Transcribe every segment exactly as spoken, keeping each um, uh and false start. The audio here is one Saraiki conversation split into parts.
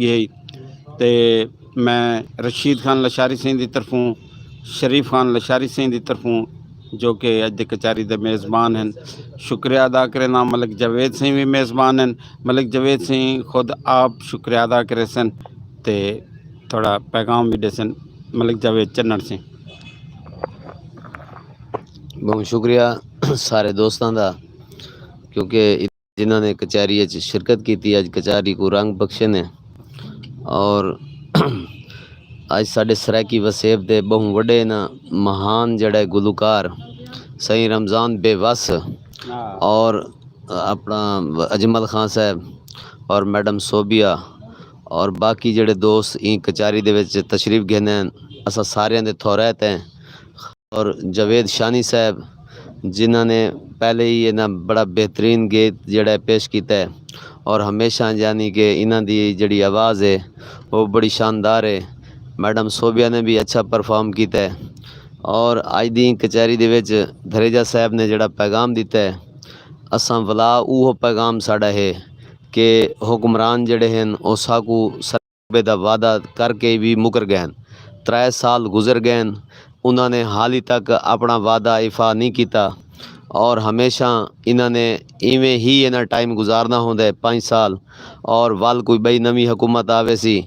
ڳئی۔ تے میں رشید خان لشاری سئیں دی طرفوں، شریف خان لشاری سئیں دی طرفوں، جو کہ اڄ دے کچاری دے میزبان ہن، شکریہ ادا کرینداں۔ ملک جاوید سئیں وی میزبان ہن، ملک جاوید سئیں خود آپ شکریہ ادا کریسن تے تھوڑا پیغام وی ݙیسن۔ ملک جاوید چنݨ سئیں۔ بہت شکریہ سارے دوستاں دا، کیونکہ جنہاں نے کچہری اچ شرکت کیتی، اج کچہری کوں رنگ بخشے نے۔ اور اج ساڈے سرائیکی وسیب دے بہوں وڈے نا مہان جڑے گلوکار سائیں رمضان بے وس اور اپنا اجمل خان صاحب اور میڈم صوبیہ اور باقی جڑے دوست ایں کچہری دے وچ تشریف گھنے ہیں، اساں ساریاں دے تھوریت ہیں۔ اور جاوید شانی صاحب، جنہاں نے پہلے ہی انہاں بڑا بہترین گیت جڑا ہے پیش کیتا ہے، اور ہمیشہ یعنی کہ انہاں دی جڑی آواز ہے وہ بڑی شاندار ہے۔ میڈم صوبیہ نے بھی اچھا پرفارم کیتا ہے۔ اور اج دی کچہری دے وچ دھریجہ صاحب نے جڑا پیغام دیتا ہے، اساں ولا اوہو پیغام ساڈا ہے کہ حکمران جڑے ہیں او ساکو صوبے دا وعدہ کر کے وی مکر ڳئن۔ ترائے سال گزر ڳئن، انہاں نے حالی تک اپݨا وعدہ ایفا نی کیتا، اور ہمیشہ انہاں نے ایویں ہی انہاں ٹائم گزارݨا ہوندے پنج سال، اور ول کوئی ٻئی نویں حکومت آویسی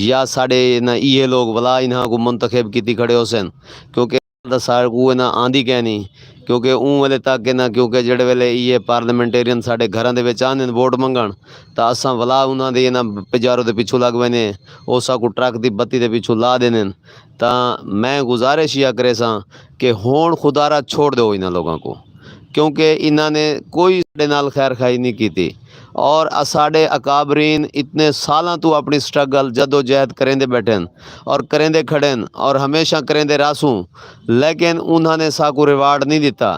یا ساݙے انہاں ایہے لوک ولا انہاں کوں منتخب کیتی کھڑے ہوسن، کیونکہ دا ساکوں انہاں آندی کینی، کیونکہ اوں ویلے تک انہاں کیونکہ جیڑھے ویلے ایہے پارلیمنٹیرین ساڈے گھراں دے وچ آندن ووٹ منگن تاں اساں ولا انہاں دے انہاں پجارو دے پچھوں لگ ویندے ہیں، او ساکوں ٹرک دی بتی دے پچھوں لا ڈیندن۔ تاں میں گزارش ایہا کریساں کہ ہنڑ خدارا چھوڑ ڈیو انہاں لوکاں کوں، کیونکہ انہاں نے کوئی ساڈے نال خیر خواہی نی کیتی۔ اور اساڈے اکابرین اتنے سالاں توں اپنی سٹرگل جدوجہد کریندے بیٹھن اور کریندے کھڑن اور ہمیشہ کریندے رہسوں، لیکن انہاں نے ساکوں ریوارڈ نی ڈتا۔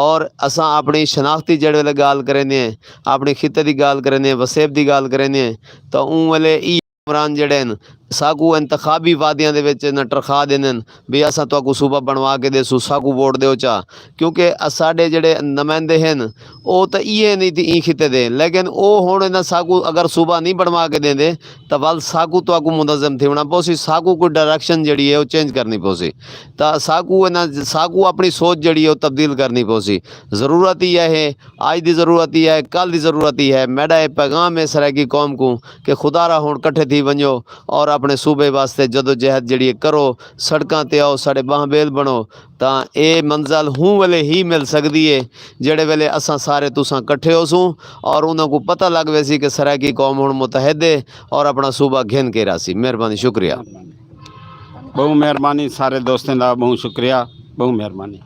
اور اساں اپنی شناختی جیڑھے ویلے گالھ کریندے ہیں، اپنی خطے دی گالھ کریندے ہیں، وسیب دی گالھ کریندے ہیں، تاں اوں ویلے ای حکمران جیڑھے ہن ساکوں انتخابی وعدیاں دے وچ نہ ٹرخا ڈیندن بھئی اساں تہاکوں صوبہ بنڑوا کے ڈیسوں، ساکوں ووٹ ڈیو چا۔ کیونکہ اساڈے جیڑھے نمائندے ہن او تاں ایہے نی تھی ایں خطے دے، لیکن او ہنڑ انہاں ساکوں اگر صوبہ نی بنڑوا کے ڈیندے تاں ول ساکوں تہاکوں منتظم تھیونڑاں پوسی، ساکوں کوئی ڈائریکشن جیڑھی ہے او چینج کرنی پوسی۔ تاں ساکوں انہاں ساکوں اپنی سوچ جیڑھی ہے او تبدیل کرنی پوسی۔ ضرورت ایہا ہے، اج دی ضرورت ایہا ہے، کل دی ضرورت ایہا ہے۔ میڈا اے پیغام ہے سرائیکی قوم کوں کہ خدارا ہنڑ کٹھے تھی ونجو اور اپنے صوبے واسطے جدوجہد جیڑھی ہے کرو، سڑکاں تے آؤ، ساڈے بانہہ بیل بنڑو، تاں اے منزل ہوں ویلے ہی مل سگدی ہے جیڑھے ویلے اساں سارے تساں کٹھے ہوسوں اور انہاں کوں پتہ لگ ویسی کہ سرائیکی قوم ہنڑ متحد ہے اور اپنا صوبہ گھن کے راہسی۔ مہربانی، شکریہ۔ ٻہوں مہربانی سارے دوستیں دا، ٻہوں شکریہ، ٻہوں مہربانی۔